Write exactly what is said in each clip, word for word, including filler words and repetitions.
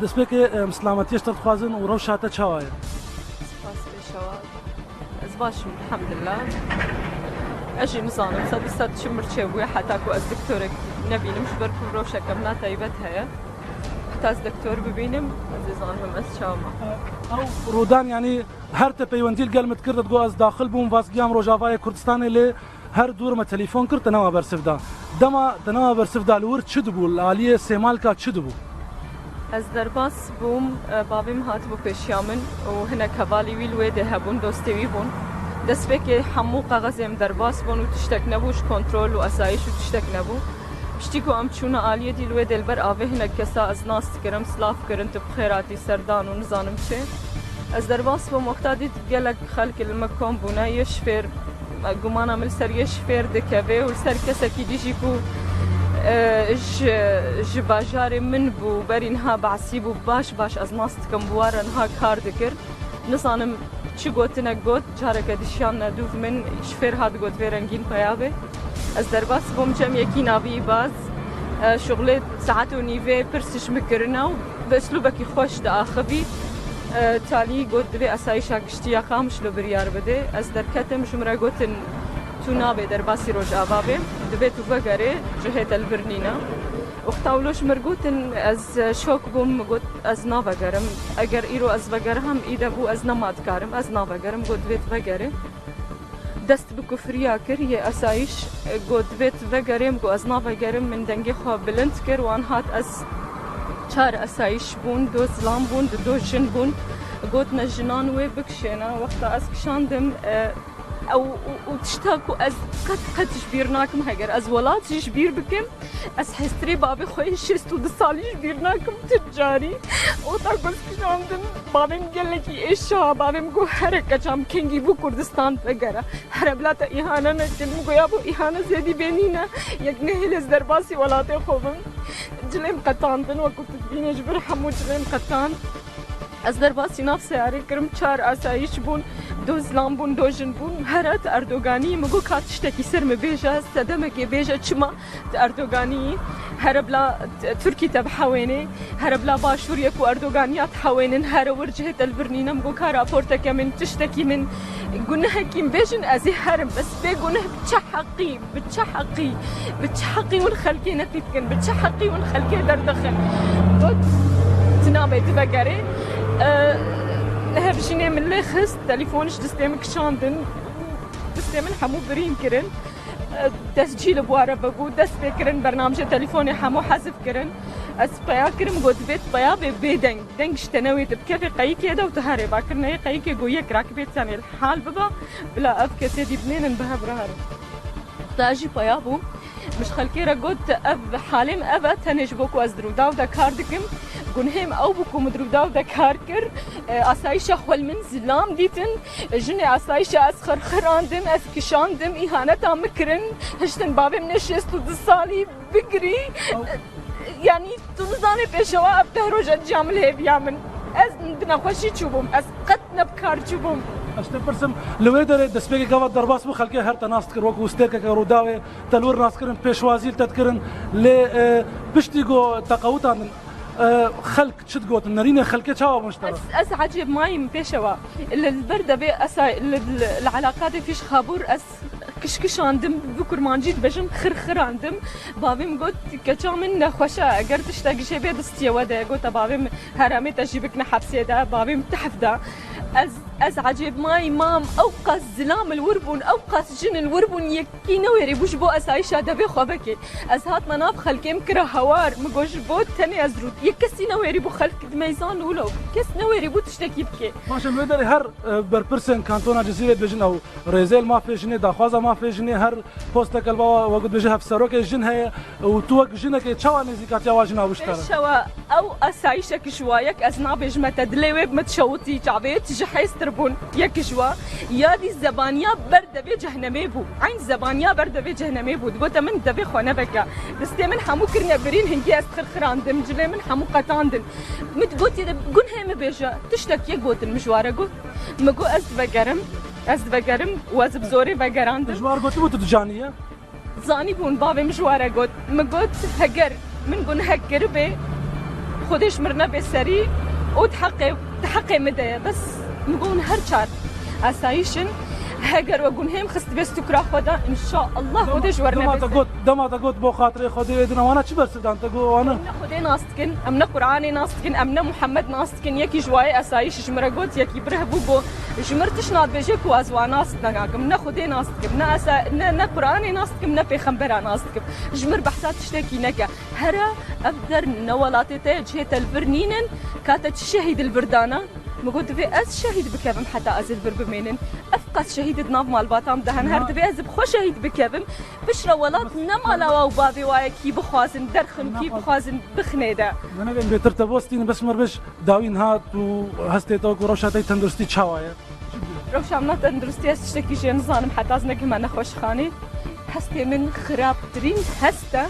Destpêkê, em, silametiyê ji te dixwazin û rewşa te çawa ye? Spas pêşewa. Ez baş im, elhamdulillah. Ez jî nizanim, sed bi sed çi mirçê bûye, heta ku ez doktorek nebînim, ji ber ku rewşeke min a taybet heye. Heta ez doktor bibînim, ez ê zanim ez çawa me. Ew rûdan, yanî her te peywendî li gel min dikir, te digot ez daxil bûm, vazgiyam Rojavayê Kurdistanê, lê her dûr me telefon kir, te newa bersiv da. Dema te newa bersiv da, li wir çi dibû, li aliyê Sêmalka çi dibû? Ez derbas bûm, e, bavê min hatibû pêşiya min û hinek hevalî wî li wê dê hebûn, dostê wî bûn. Destpêkê hemû kaxezê min derbas bûn û tiştek nebû, ji kontrol û asayîş û tiştek nebû. Piştî ku em çûne aliyê dî, li wê dê li ber avê hinek kesa ez nas dikirim, silav kirin, tu bi xêr hatî, serdan û nizanim çi. Ez derbas bûm, wexta dît gelek xelk li me kom bûne, yê şifêr, gumana min li ser yê şifêr dikeve û li ser kesekî dî jî ku, e, ji, ji bajarê min bû, berî niha behsî bû, baş baş ez nas dikim, bi wan re niha kar dikir. Nizanim çi gotinek got, careke dişiyan nedûv min, şifêr hat got vê rengîn peya be. Ez derbas bûm, cem yekî navî baz, e, şuxlê saet û nîvê pirs ji min kirine û bi uslûbekî xweş diaxivî. E, talî got divê asayîşa giştî ya Qamişlo biryar bide. Ez derketim, ji min re gotin tu nabê derbasî Rojava bê, divê tu vegerê, cihê te li vir nîne. Wexta wilo ji min re gotin, ez şok bûm, min got ez navegerim. Eger îro ez vegeriham, îde bû ez nema dikarim, ez navegerim, got divê tu vegerê. Dest bi kufriya kir, yê asayîş, e, got divê tu vegerê, min got ez navegerim, min dengê xwe bilind kir, wan hat ez çar asayîş bûn, do zilam bûn, du do jin bûn, gotine jinan wê bikişêne. Wexta ez kişandim, e, ew û, û tişta ku ez qet qet ji bîr nakim, heger ez welat jî ji bîr bikim, ez hêstirê bavê xwe yê şêst û du salî ji bîr nakim ti carî. Wexta ku ez kişandim, bavê min gelekî êşa, bavê min got here keça min, kengî bû Kurdistan vegere. Here bila te îhane nekin. Min got yabo îhane zêdî bê nîne. Yek nehêlê ez derbasî welatê xwe bim. Cilê min qetandin, wekî tu dibînî ji vir hemû cilê min qetand. Ez derbasî nav seyarê kirim, çar asayîş bûn, do zilam bûn, do jin bûn. Here tu Erdoganî, min got ka tiştekî ser min bêje, sedemekê bêje, çima tu Erdoganî yî? Here bila t-, Tirkî te bihewênê, here bila Başûrê ku Erdoganiya dihewênin, here wir cihê te li vir nîne. Min got ka raporteke min, tiştekî min, gunehekî min bêjin, ez ê herim. Ez bê guneh bi çi heqî, bi çi heqî, bi çi heqî hûn xelkê netî dikin, bi çi heqî hûn xelkê derdixin? Got, tu nabê tu vegerê. E, hevjînê min lê xist, telefon ji distê min kişandin, distê min hemû birîn kirin. E, tescîl bi ware vebû, dest pê kirin, bernamjê telefonê hemû hezif kirin. Ez peya kirim, got divê tu peya bê bêdeng. Deng ji tenewê dibikeve qeyikê de û tu herê. Ba kirine yê qeyikê, got yek rakibê tenê li hal biba, bila ev kesê dî binênin bi hev re herin. Wexta ez jî peya bûm, min ji xelkê re got, ev halê min ev e, tenê ji bo ku ez di Rûdaw de kar dikim. Gunhê min ew bû ku min di Rûdaw de kar kir. E, asayîşa xwe li min zilam dîtin. Jinê asayîşa ez xirxirandim, ez kişandim, îhaneta min kirin. Hiştin bavê min ê şêst û du salî bigirî. Yanî tu nizanî pêşewa ev deh roja ciya min li hêviya min. Ez bi nexweşî çûbûm. Ez qet ne bi kar çûbûm. Ez te pirsim, li wê derê destpêkê gava derbas bû, xelkê her te nas dikir, wekû stêrkeke Rûdawê te li wir nas kirin, pêşwazî li te dikirin. Lê, e, piştî ku te qewitandin, e, xelk çi digotin? Nerînê xelkê çawa bûn ji te re? Ez, ez ecêb mayîm pêşewa. Li, li ber devê esay, li, li, li elaqatê fîş xabûr ez kişkişandim, bi kurmancî dibêjin xirxirandim. Bavê min got, keça min nexweş e, eger tiştek jê bê distiye we de. Gote bavê min, heramê te jî bikine hepsê de, bavê min tehf da. Ez, ez ecêb mayî mam, ew qas zilam li wir bûn, ew qas jin li wir bûn, yekî newêrî bû ji bo esayîşa devê xwe vekê. Ez hatme nav xelkê min kire hawar, min got ji bo tenê ez rût. Yek kesî newêrî bû xelk di meyzan wilo. Kes newêrî bû tiştekî bike. Baş e, li wê derê her, e, berpirsên kantona Cizîrê dibêjin ew rêzê li mafê jinê, daxwaza mafê jinê, her posteke li bava, wek dibêje hevserokê jin heye û tu wek jinekê çawa nêzîkatiya wa jina bû ji te re? Pêşewa ew asayîşek ji wa yek ez nabêjime te dilê wê bi min dişewitî çavê tu ji hêstir bûn yek ji wa ya dî zebaniya ber devê cehnemê bû. Eyn zebaniya ber devê cehnemê bû. Digote min devê xwe neveke. Distê min hemû kirine birîn, hingî ez xirxirandim, cilê min hemû qetandin. Min gotiye de gunhê min bêje. Tiştek yek gotin min ji wa re got. Min got ez divegerim. Ez divegerim û ez bi zorê vegerandim. Ji wa re gotibû tu dicaniye? Zanîbûn, bavê min ji wa re got. Min got heger min gunhek kiribê, Xwedê ji mir nebe serî û di heqê, di heqê min de ye. Bes min got her çar esayîş in. Heger we gunhê min xist divê stûkra xwe de, înşallah Xwedê ji we Dema nebe te serî. Got, dema te got bo xatirê Xwedê êdin, wana çi bersiv dan te got wana? Em ne Xwedê nas dikin, em ne Qur'anê nas dikin, em ne Muhammed nas dikin. Yekî ji wayê esayîş ji min re got, yekî birih bû got, ji mir tişt nadibêje ku ez wan nas nakim. Ne Xwedê nas dikim, ne esa-, ne, ne Qur'anê nas dikim, ne pêxembera nas dikim. Ji mir behsa tiştekî neke. Here ev der ne welatê te ye, cihê te li vir nînin, ka te çi şehîd li vir dana? Min got, divê ez şehîd bikevim heta ez ê li vir bimênin. Ev qas şehîd di nav malbata min de hene. Her Na- divê ez bi xwe şehîd bikevim. Piştre welat ne mala wa û bavê wa ye kî bixwazin derxin û kî bixwazin bixinê de. Demekê bêtir te bostîn, bes mir biş dawîn hat û hestê te ku rewşa te tenduristî çawa ye? Rewşa min a tenduristî ez tiştekî jê nizanim heta ez nekime nexweşxanê. Hestê min xirabtirîn hest e.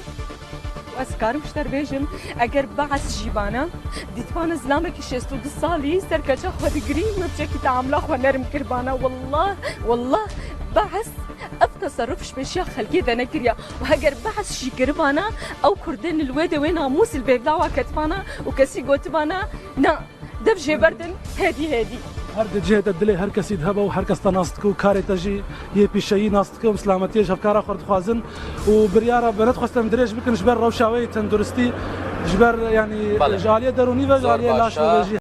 Ez karim ji te re bêjim, eger behs jî bana, dîtibana zilamekî şêst û du salî ser keça xwe digirî, wê biçekî teamula xwe nerm kiribana. Wallah, wallah, behs ev teserruf ji pêşiya xelkê de nekiriya. Û heger behs jî kiribana, ew kurdên li wê de wê namûs li bêvla wa ketibana û kesî gotibana, na, dev jê berdin, hêdî hêdî. Her di cihê de dilê her kesî dihebe û her kes te nas dike û karê te jî yê pîşeyî nas dike û silametiyê ji hevkara xwe dixwazin û biryara be nedixwestin em dirêj bikin ji ber rewşa wê yê tenduristî, ji ber, yanî, Belê. Ji aliyê derûnî ve, ji Zor aliyê baş laşê e. Ve jî.